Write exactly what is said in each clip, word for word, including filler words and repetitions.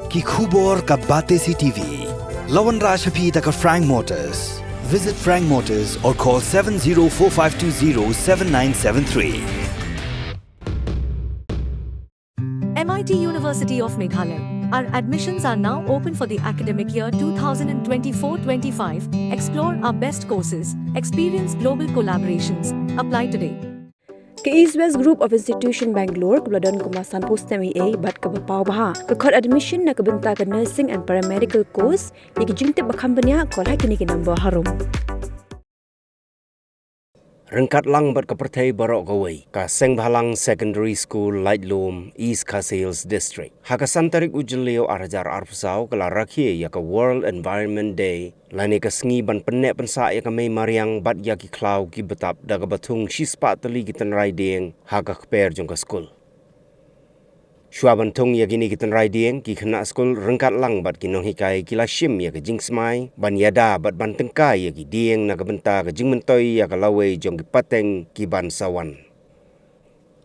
Ki khubor ka Batesi T V. La wanrah sha phi da ka Frank Motors. Visit Frank Motors or call seven zero four five two zero seven nine seven three. M I T University of Meghalaya. Our admissions are now open for the academic year two thousand twenty-four twenty-five. Explore our best courses, experience global collaborations. Apply today. Ka East West Group of Institution Bangalore kaba la don kumba sanphew snem eiei bad kaba paw bha ka khot admission na ka bynta ka nursing and paramedical course. Ïa ki jingtip ba kham bniah, call ha kine ki number harum. Ryngkat lang bad ka pyrthei baroh kawei, ka Sengbhalang Secondary School, Laitlum, East Khasi Hills District, ha ka san tarik u Jylliew ar hajar arphew saw ka la rakhe ïa ka World Environment Day, lane ka sngi ban pynneh pynsah ïa ka mei mariang bad ïa ki khlaw ki btap da kaba thung shispah tylli ki tynrai dieng ha ka kper jong ka skul. Shuwa ban thung ïa kine ki tynrai dieng, ki khynnah skul ryngkat lang bad ki nonghikai ki la shim ïa ka jingsmai ban ïada bad ban tyngkai ïa ki dieng na ka bynta ka jingmyntoi ïa ka lawei jong ki pateng ki ban sa wan.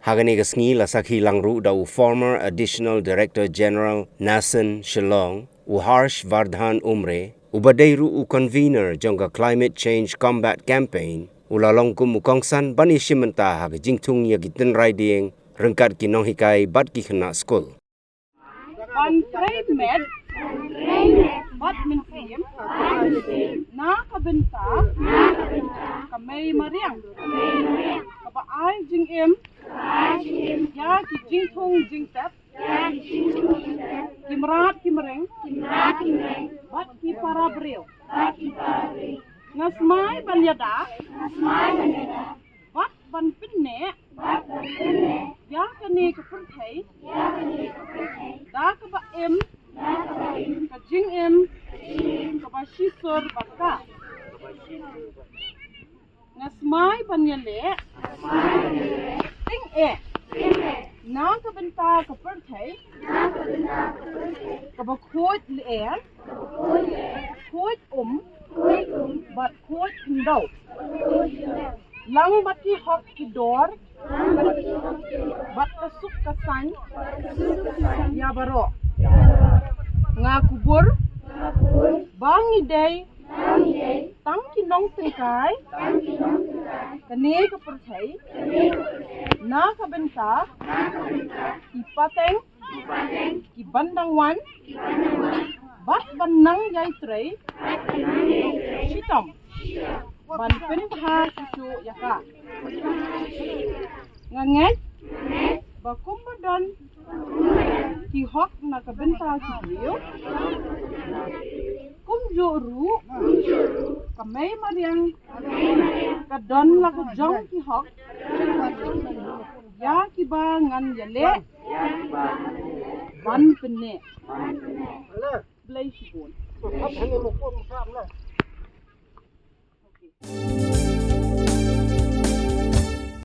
Ha kane ka sngi la sakhi lang ruh da u former Additional Director General NASAN Shillong, u Harsh Vardhan Umre, uba dei ruh u convener jong ka Climate Change Combat Campaign, u la long kum u kongsan ban ïashim bynta ha ka jingthung ïa ki tynrai dieng ryngkat ki nonghikai bad ki khynnah skul. Ban trei met bad mynsiem na ka bynta ka mei mariang kaba ai jingim ïa ki jingthung jingtep, ki mrad ki mreng bad ki para briew. Nga smai ban ïada bad ban pynneh ïa kane ka pyrthei da kaba im ka jingim kaba shisur bad ka. Nga smai ban ïaleh tyngeh na ka bynta ka pyrthei kaba khuid lyer, khuid um bad khuid khyndew, lang bad ki hok ki dor bad ka suk ka saiñ ïa baroh. Nga kubur ba ngi dei tang ki nongtyngkai kane ka pyrthei na ka bynta ki pateng ki ban dang wan bad ban nang ïai trei shitom ban pynbha shuh shuh ïa ka. Nga ngeit ba kumba don ki hok na ka bynta ki briew, kumjuh ruh ka mei mariang ka don la ka jong ki hok ïa kiba ngan ïaleh ban pynneh. Blei shibun.